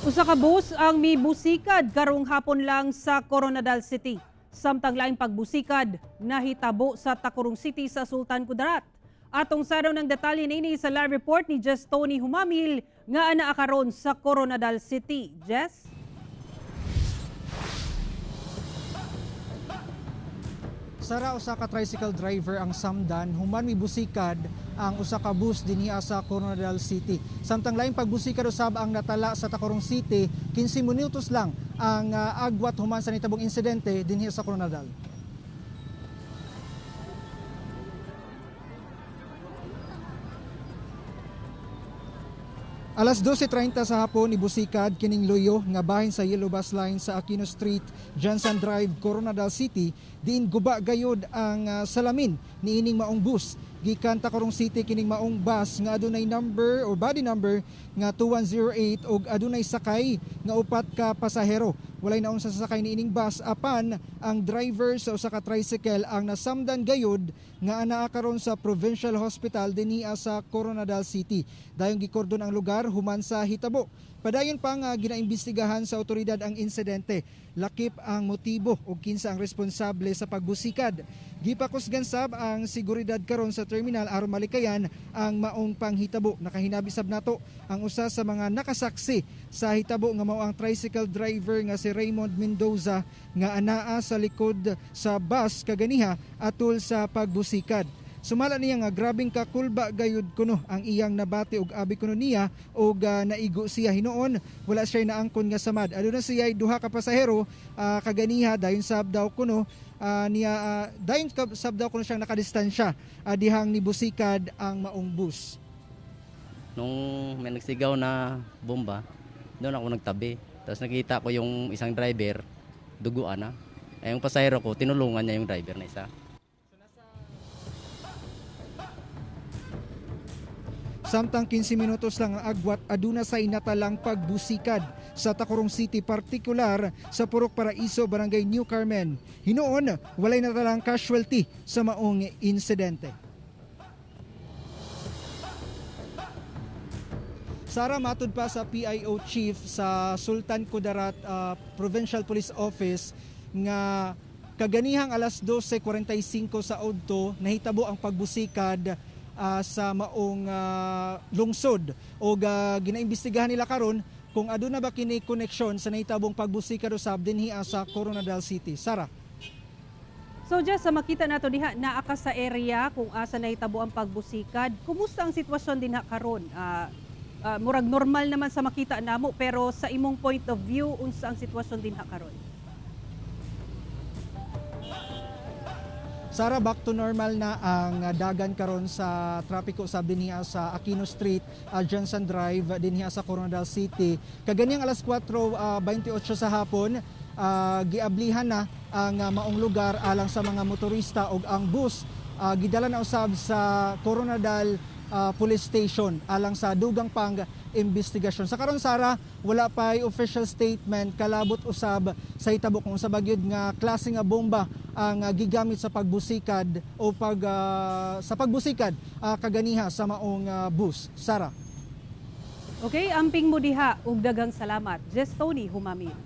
Usa ka bus ang mibusikad karong hapon lang sa Coronadal City. Samtang laing pagbusikad nahitabo sa Tacurong City sa Sultan Kudarat. Atong saraw ng detalye niini sa live report ni Jess Tony Humamil nga anaa karon sa Coronadal City. Jess? Sara, usa ka tricycle driver ang samdan human mibusikad ang usa ka bus dinhi sa Coronadal City. Samtang laing pagbusikad usab ang natala sa Tacurong City, 15 minutos lang ang agwat human sa nitabong insidente dinhi sa Coronadal. Alas 12:30 sa hapon, ibusikad kining luyo nga bahin sa Yellow Bus Line sa Aquino Street, Johnson Drive, Coronadal City, diin guba gayod ang salamin niining maong bus. Gikan Tacurong City kining maong bus nga adunay number or body number nga 2108 ug adunay sakay nga upat ka pasahero. Walay naon sa sakay niining bus apan ang driver sa usa ka tricycle ang nasamdan gayod nga anaa karon sa Provincial Hospital dinhi sa Coronadal City. Dayong gikordon ang lugar human sa hitabo. Padayon pa nga ginaimbestigahan sa otoridad ang insidente. Lakip ang motibo ug kinsa ang responsable sa pagbusikad. Gipakusgan sab ang seguridad karon sa terminal aron malikayan ang maong panghitabo. Nakahinabi sab nato ang usa sa mga nakasaksi sa hitabo nga mao ang tricycle driver nga si Raymond Mendoza nga anaa sa likod sa bus kaganiha atul sa pagbusikad. Sumala niya nga grabing kakulba gayud kuno ang iyang nabati og abi kuno niya og naigo siya hinuon wala siya naangkon nga samad. Aduna siya duha ka pasahero kaganiha dayon sab daw kuno niya dayon sab daw kuno siyang nakadistansya dihang nibusikad ang maong bus. Nung may nagsigaw na bomba, doon ako nagtabi. Tapos nakita ko yung isang driver, duguan na. Eh, yung pasahero ko, tinulungan niya yung driver na isa. Samtang 15 minutos lang ang agwat, aduna sa inatalang pagbusikad sa Tacurong City, partikular sa Purok Paraiso, Barangay New Carmen. Hinuon, walay natalang casualty sa maong insidente. Sara, matud pa sa PIO chief sa Sultan Kudarat Provincial Police Office nga kaganihang alas 12:45 sa udto nahitabo ang pagbusikad sa maong lungsod og ginaimbestigahan nila karon kung aduna ba kini koneksyon sa nahitabong pagbusikad usab dinhi sa Coronadal City. Sara. So Jess, sa makita nato diha naa ka sa area kung asa nahitabo ang pagbusikad. Kumusta ang sitwasyon dinha karon? Murag normal naman sa makita namo, pero sa imong point of view, unsa ang sitwasyon dinha karon? Sara, back to normal na ang dagan karon sa trapiko sa dinhi sa Aquino Street, Johnson Drive, dinhi sa Coronadal City. Kaganiyang alas 4:28 sa hapon, giablihan na ang maong lugar alang sa mga motorista ug ang bus gidala na usab sa Coronadal Police Station alang sa dugang pang investigasyon. Sa karon, Sara, wala pa'y official statement kalabot usab sa hitabo kung sa bagyod nga klase nga bomba ang gigamit sa pagbusikad o sa pagbusikad kaganiha sa maong bus. Sara. Okay, amping mo diha ug daghang salamat. Jess Tony Humamil.